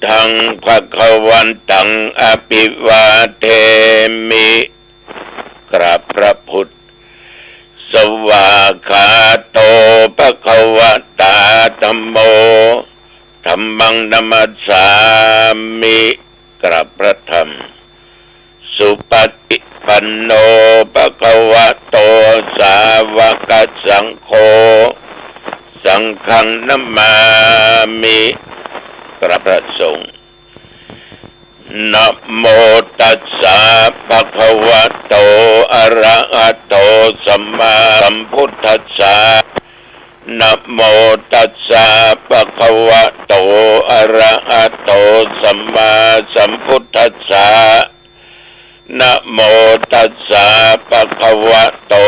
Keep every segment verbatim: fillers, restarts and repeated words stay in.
Buddhaṃ bhagavantaṃ abhivādemi. กราบพระพุทธ Svākkhāto bhagavatā dhammo, dhammaṃ namassāmi. กราบพระธรรม Supaṭipanno bhagavato sāvakasaṅgho, saṅghaṃ namāmi. กราบพระสงฆ์ Namo tassa bhagavato arahato sammāsambuddhassa. Namo tassa bhagavato arahato sammāsambuddhassa. Namo tassa bhagavato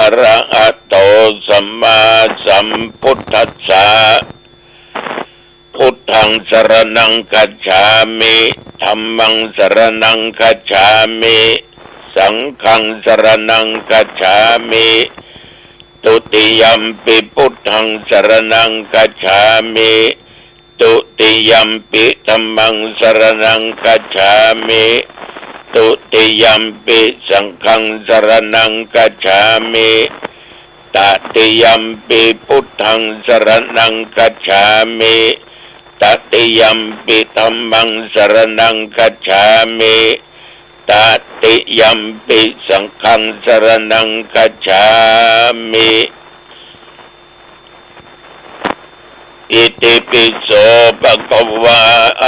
arahato sammāsambuddhassa. Buddhaṃ saraṇaṃ gacchāmi. Dhammaṃ saraṇaṃ gacchāmi. Saṅghaṃ saraṇaṃ gacchāmi. Dutiyampi buddhaṃ saraṇaṃ gacchāmi. Dutiyampi dhammaṃ saraṇaṃ gacchāmi. Dutiyampi saṅghaṃ saraṇaṃ gacchāmi. Tatiyampi buddhaṃ saraṇaṃ gacchāmi. Tatiyampi dhammaṃ saraṇaṃ gacchāmi. Tatiyampi saṅghaṃ saraṇaṃ gacchāmi. Itipi so bhagavā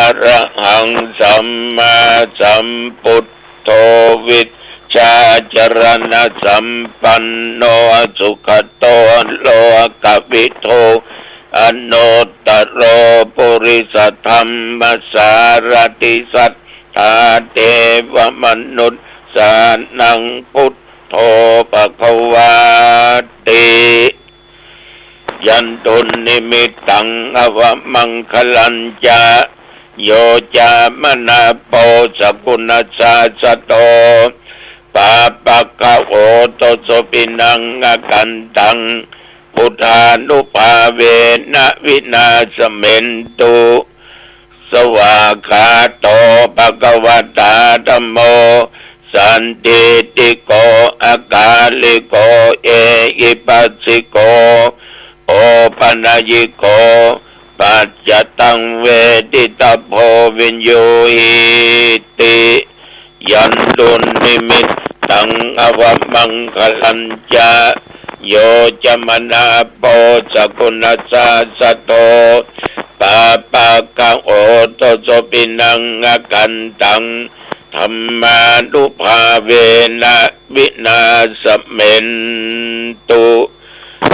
arahaṃ sammāsambuddho vijjācaraṇasampanno sugato lokavidū anuttaro purisadammasārathi satthā devamanussānaṃ buddho bhagavāti. Yandunnimittaṃ avamaṅgalañca yo cāmanāpo sakuṇassa saddo pāpaggaho dussupinaṃ akantaṃ buddhānubhāvena vināsamentu. Svākkhāto bhagavatā dhammo sandiṭṭhiko akāliko ehipassiko opanayiko paccattaṃ veditabbo viññūhīti. Yandunnimittaṃ avamaṅgalañca yo cāmanāpo sakuṇassa saddo pāpaggaho dussupinaṃ akantaṃ dhammānubhāvena vināsamentu.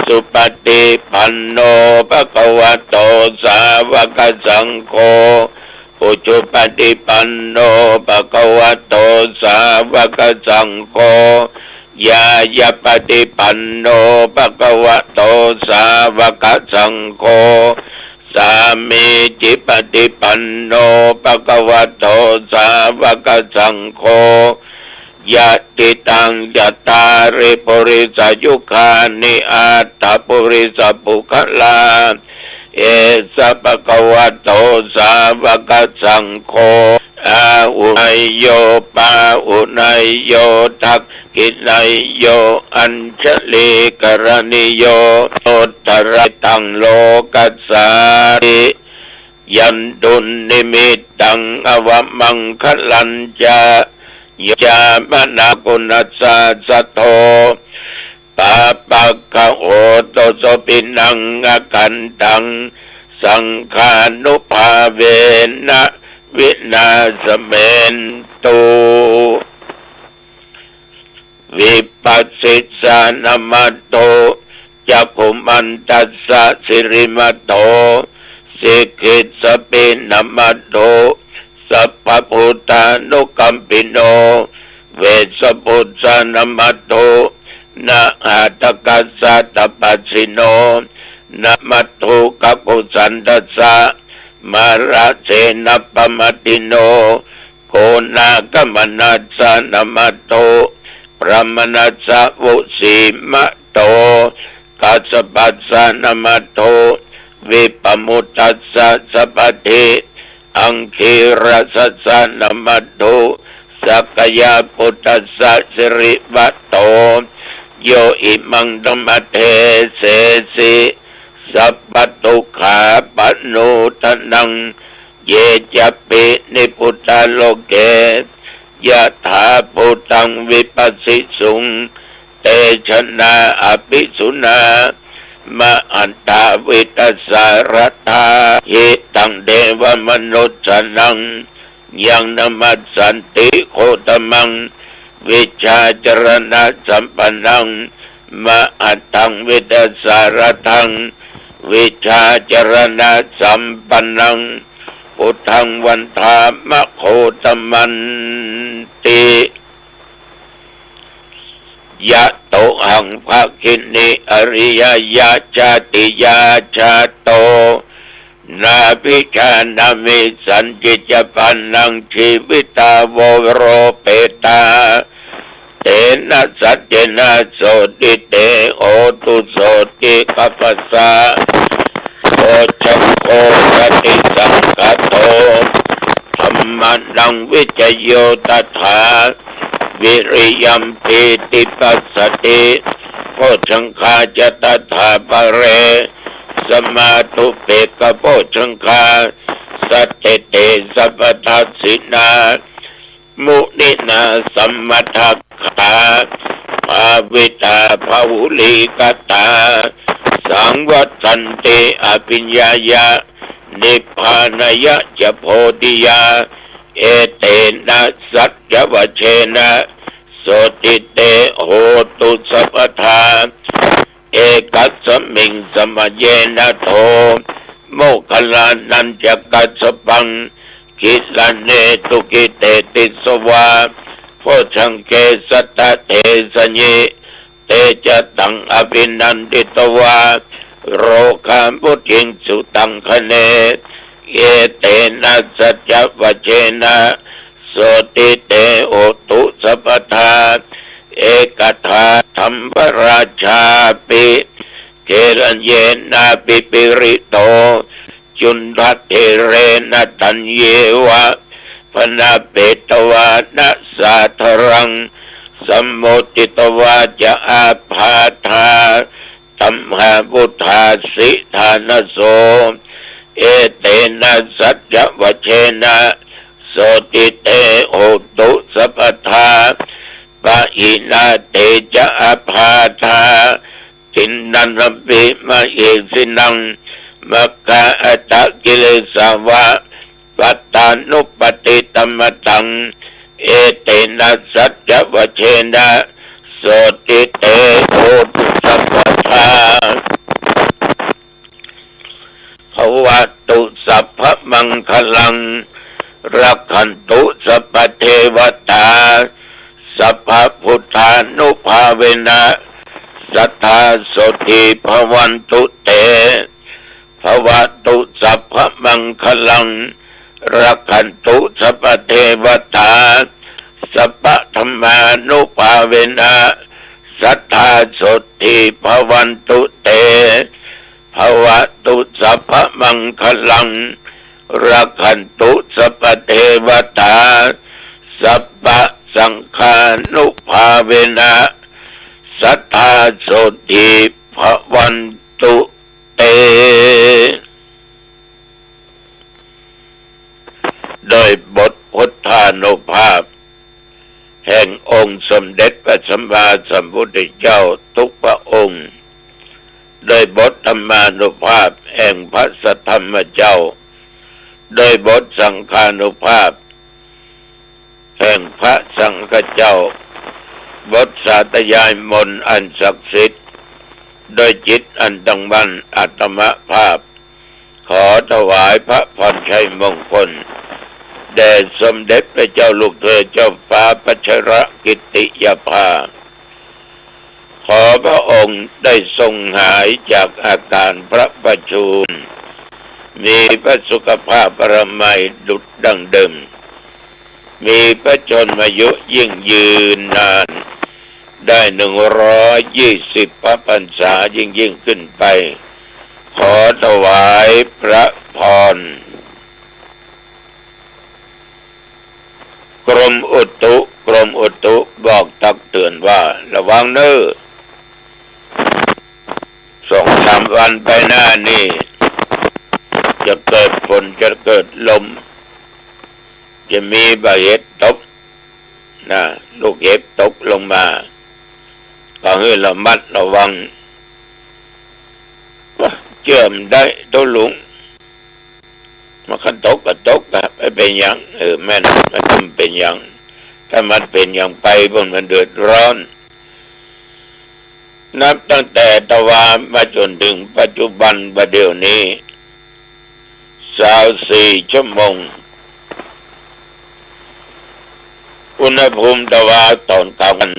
Supaṭipanno bhagavato sāvakasaṅgho, ujupaṭipanno bhagavato sāvakasaṅgho, ñāyapaṭipanno bhagavato sāvakasaṅgho, sāmīcipaṭipanno bhagavato sāvakasaṅgho, yadidaṃ cattāri purisayugāni aṭṭha purisapuggalā, esa bhagavato sāvakasaṅgho, āhuneyyo pāhuneyyo dakkhiṇeyyo añjalikaraṇīyo anuttaraṃ purisadammasārathi. Yandunnimittaṃ avamaṅgalañca yo cāmanāpo sakuṇassa saddo pāpaggaho dussupinaṃ akantaṃ saṅghānubhāvena vināsamentu. Vipassissa namatthu, cakkhumantassa sirīmato, sikhissapi namatthu, sabbabuddhānukampino, vessabhussa namatthu, nhātakassa tapassino, namatthu kakusandhassa, mārasenappamatino, konāgamanassa namatthu, brāhmaṇassa vusīmato, kassapassa namatthu, vippamuttassa sabbadhi, อังคีรสสะนะมัตถุ สักกายะปุตตัสสะสิริวัตโต โยอิมังธัมมะเทเสสิ สัพพะทุกขาปะโนทะนัง เยจะปินิพพุตตาโลเก ยะถาภูตังวิปัสสิสุง เตชะนาอะภิสุนา มหันตาวิตสาระธา หิตังเทวมนุสสานัง ยังนะมัสสันติโคตมัง วิชชาจรณะสัมปันนัง มหันตังวิตสาระธัง วิชชาจรณะสัมปันนัง พุทธังวันทามะโคตมันติ ยะโตหังภะคินิอริยะยะจาติยาจาโต นาภิจานามิสันติจะปานังจีวิตาโวโรเปตา เตนะสัจเจนะโสติเตโหตุโสติกัปปะสะ โพชฌังโคสติสังคาโต ธัมมานังวิจโยตถา วิริยัมปีติปัสสติ โพชฌังคาจะตถาปะเร สมาธุเปกขโพชฌังคา สัตเตเตสัพพทัสสินา มุนินาสัมมะทะกะตา ภาวิตาบาหุลีกะตา สังวัสสันติอภิญญายะ นิพพานายะจะโพธิยา เอเตนะสัจจวจเจนะ โสติเตโหตุสัพพทา เอกัสสมิงสมะเยนะโถ โมคคัลลานัญจะกัสสปัง กิลาเนตุกิเตติสวา โพชฌังเกสัตตะเทสะยิ เตจะตังอภินันทิตวา โรคามุทิงสุตังคะเน เอเตนะสัจจวจเจนะ โสติเตโหตุสัพพทา เอกทาธัมมราชาปิ เกรัญเยนาภิปริโต จุณฑะเถเรนะธัญเยวะ ภณะเปตวานะสาธารัง สัมโมทิตวาจะอาพาธา ตัมหาวุฏฐาสิทานะโส เอเตนะสัจจวจเจนะ โสติเตโหตุสัพพทา ปะหินาเตจะอาพาธา ทินนัมปิมะเหสินัง มัคคาอัตตะกิเลสาวะ ปัตตานุปปาทิตมะตัง เอเตนะสัจจวจเจนะ โสติเตโหตุสัพพทา ภะวะตุสัพพะมังคะลัง รักขันตุสัพพะเทวะตา สัพพะพุทธานุภาเวนะ สัตถาโสตถีภะวันตุเต ภะวะตุสัพพะมังคะลัง รักขันตุสัพพะเทวะตา สัพพะธัมมานุภาเวนะ สัตถาโสตถีภะวันตุเต ภะวะตุสัพพะมังคะลัง รักขันตุสัพพะเทวะตา สัพพะสังฆานุภาเวนะ สัตถาโสตถีภะวันตุเต โดยบทพุทธานุภาพ แห่งองค์สมเด็จพระสัมมาสัมพุทธเจ้าทุกพระองค์ โดยบทธรรมานุภาพแห่งพระสัทธรรมเจ้า โดยบทสังฆานุภาพแห่งพระสังฆเจ้า บทสาธยายมนต์อันศักดิ์สิทธิ์ โดยจิตอันตั้งมั่นอัตมภาพ ขอถวายพระพรชัยมงคล แด่สมเด็จพระเจ้าลูกเธอเจ้าฟ้าพัชรกิติยาภา ขอพระองค์ได้ทรงหายจากอาการพระประชวร มีพระสุขภาพพระมัยดุจดังเดิม มีพระชนมายุยิ่งยืนนาน ได้หนึ่งร้อยยี่สิบพระพรรษายิ่งๆ ขึ้นไป ขอถวายพระพร อุตุ กรมอุตุบอกตักเตือนว่าระวังเน้อ สองสามวันไปหน้านี่ จะเกิดฝน จะเกิดลม จะมีบ่าเห็บตกนะ ลูกเห็บตกลงมา ก็หื้อระมัดระวัง เจื้อมได้ตุ๊ลุง มันคันตกก็ตกอะ ไม่เป๋นหยัง เออ แม่น มันบ่เป๋นหยัง ถ้ามันเป๋นหยังไป บุญมันเดือดร้อน นับตั้งแต่ตะวามาจ๋นเถิงปัจจุบันบ่าเดี่ยวนี้ ซาวสี่ชั่วโมง อุณหภูมิตะวาต๋อนกลางวัน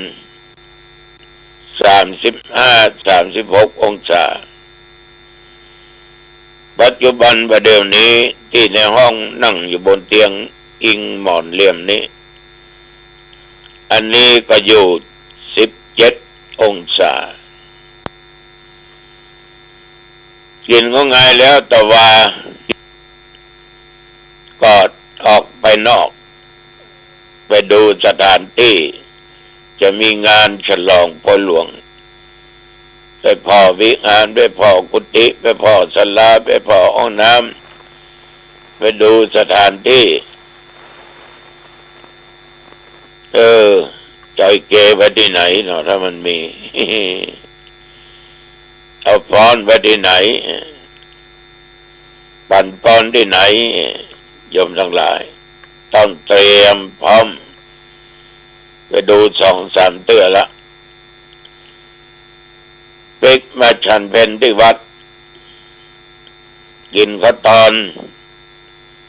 สามสิบห้า สามสิบหกองศา ปัจจุบันบ่าเดี่ยวนี้ตี้ในห้องนั่งอยู่บนเตียงอิงหมอนเหลี่ยมนี้ อันนี้ก็อยู่สิบเจ็ดองศา กิ๋นก็ง่ายแล้ว ตะวา ก็ออกไปนอก ไปดูสถานตี้ จะมีงานฉลองป้อหลวง ไปผ่อวิหาร ไปผ่อกุฏิ ไปผ่อศาลา ไปผ่อห้องน้ำ ไปดูสถานตี้ เออ จะเอาเกไว้ตี้ไหนเนาะ ถ้ามันมี เอาฟ้อนไว้ตี้ไหน ปั่นฟ้อนตี้ไหน โยมตังหลาย ต้องเตรียมพร้อม ไปดูสองสามเตื้อละ ปิ๊กมาฉันเพลตี้วัด กิ๋นข้าวตอน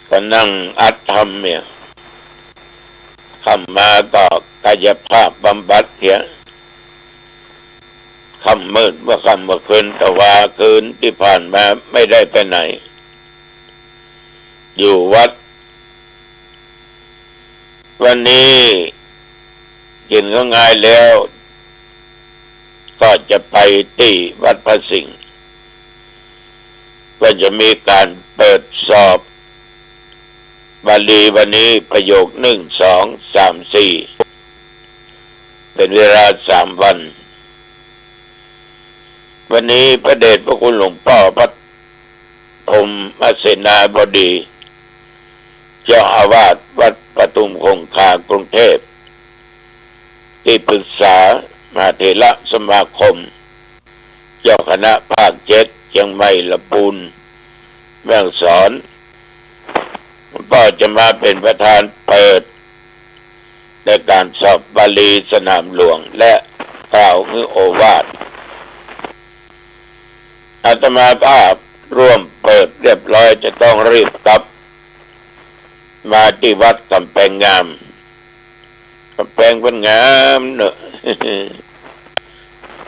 ก็นั่งอัดธรรมเนี่ย ค่ำมาก็กายภาพบำบัดเหีย ค่ำมืดเมื่อค่ำเมื่อคืน ตะวาคืนตี้ผ่านมาไม่ได้ไปไหน อยู่วัด วันนี้กิ๋นข้าวงายแล้ว ก็จะไปตี้วัดพระสิงห์ ก็จะมีก๋านเปิดสอบบาลีวันนี้ ประโยคนึ่ง สอง สาม สี่ เป๋นเวลาสามวัน วันนี้พระเดชพระคุณหลวงป้อพระ พรหมเสนาบดี เจ้าอาวาสวัดปทุมคงคากรุงเทพ ตี้ปรึกษามหาเถรสมาคม เจ้าคณะภาคเจ็ด เจียงใหม่ ลำพูน แม่ฮ่องสอน ก็จะมาเป๋นประธานเปิด ในก๋านสอบบาลีสนามหลวง และกล่าวหื้อโอวาท อาตมาภาพร่วมเปิดเรียบร้อย จะต้องรีบกลับมาตี้วัดก๋ำแปงงาม ก๋ำแปงเปิ้นงามเนาะ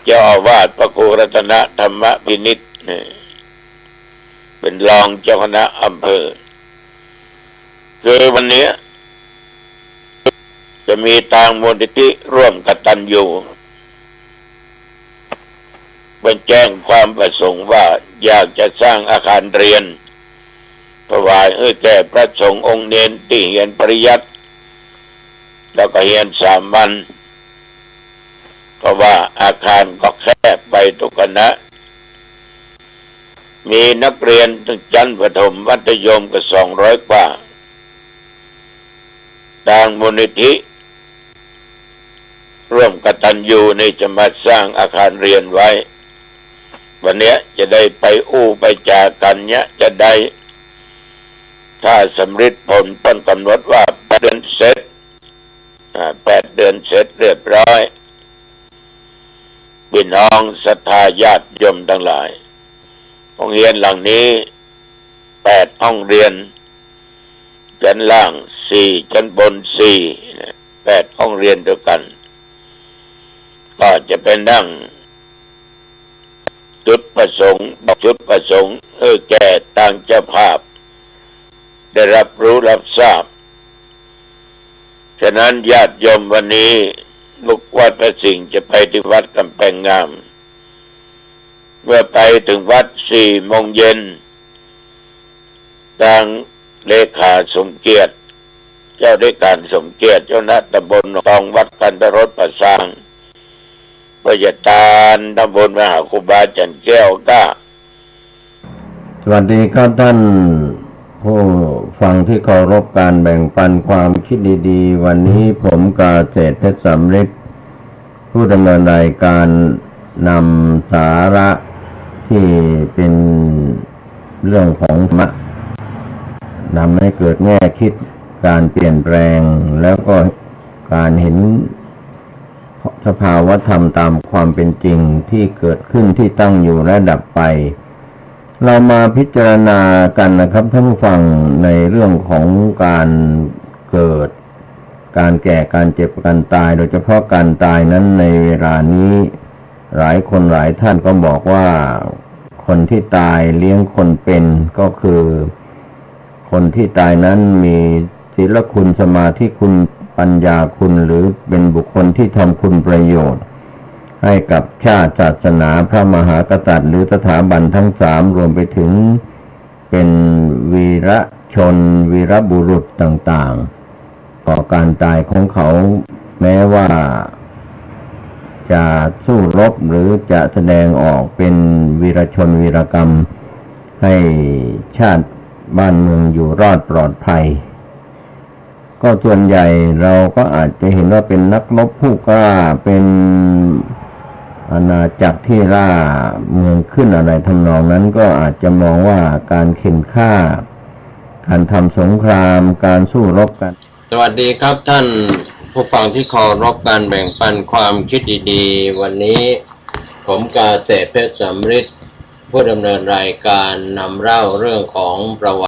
เจ้าอาวาสพระครูรัตนธรรมพินิจ เป๋นรองเจ้าคณะอำเภอ คือวันเนี้ย จะมีตางมูลนิธิร่วมกตัญญู เปิ้นแจ้งความประสงค์ว่าอยากจะสร้างอาคารเรียน ถวายหื้อแก่พระสงฆ์องค์เณรตี้เฮียนปริยัติ แล้วก็เฮียนสามัญ เพราะว่าอาคารก็แคบไปตุ๊กคณะ มีนักเรียนตั้งชั้นประถมมัธยมก็สองร้อยกว่า ตางมูลนิธิร่วมกตัญญูนี่จะมาสร้างอาคารเรียนไว้ วันเนี้ยจะได้ไปอู้ไปจ๋ากั๋นเนี้ย จะได้ ถ้าสำริดผลเปิ้นก๋ำหนดว่าแปดเดือนเสร็จ อ่า แปดเดือนเสร็จเรียบร้อย ปี้น้องศรัทธาญาติโยมตังหลาย โฮงเฮียนหลังนี้แปดห้องเฮียน ชั้นล่างสี่ ชั้นบนสี่ แปดห้องเฮียนตวยกั๋น ก็จะไปนั่งจุดประสงค์ จุดประสงค์ เออ แก่ตางเจ้าภาพ ได้รับรู้รับทราบ ฉะนั้นญาติโยมวันนี้ลูกวัดพระสิงห์จะไปตี้วัดก๋ำแปงงาม เมื่อไปเถิงวัดสี่โมงเย็น ตางเลขาสมเกียรติ เจ้าด้วยการสมเกียรติ เจ้าคณะตำบลหนองตอง วัดกันทรสป่าซาง พระอาจารย์ตำบลมาหาครูบาอาจารย์แก้วก้า สวัสดีครับท่านผู้ฟังที่เคารพ การแบ่งปันความคิดดีๆ วันนี้ผมกาเศรษฐเพชรสำริด ผู้ดำเนินรายการนำสาระที่เป็นเรื่องของธรรมะ นำให้เกิดแง่คิดการเปลี่ยนแปลง แล้วก็การเห็นสภาวธรรมตามความเป็นจริงที่เกิดขึ้น ที่ตั้งอยู่และดับไป เรามาพิจารณากันนะครับท่านผู้ฟัง ในเรื่องของการเกิด การแก่ การเจ็บ การตาย โดยเฉพาะการตายนั้น ในเวลานี้หลายคนหลายท่านก็บอกว่า คนที่ตายเลี้ยงคนเป็น ก็คือคนที่ตายนั้นมีศีลคุณ สมาธิคุณ ปัญญาคุณ หรือเป็นบุคคลที่ทำคุณประโยชน์ ให้กับชาติ ศาสนา พระมหากษัตริย์ หรือสถาบันทั้งสาม รวมไปถึงเป็นวีรชน วีรบุรุษต่างๆ ต่อการตายของเขา แม้ว่าจะสู้รบหรือจะแสดงออกเป็นวีรชนวีรกรรม ให้ชาติบ้านเมืองอยู่รอดปลอดภัย ก็ส่วนใหญ่เราก็อาจจะเห็นว่าเป็นนักรบผู้กล้า เป็นอาณาจักรที่ร่าเมืองขึ้นอะไรทำนองนั้น ก็อาจจะมองว่าการเข่นฆ่า การทำสงคราม การสู้รบกัน สวัสดีครับท่านผู้ฟังที่เคารพ การแบ่งปันความคิดดีๆ วันนี้ผมกาเศรษฐเพชรสำริด ผู้ดำเนินรายการนำเล่าเรื่องของประวั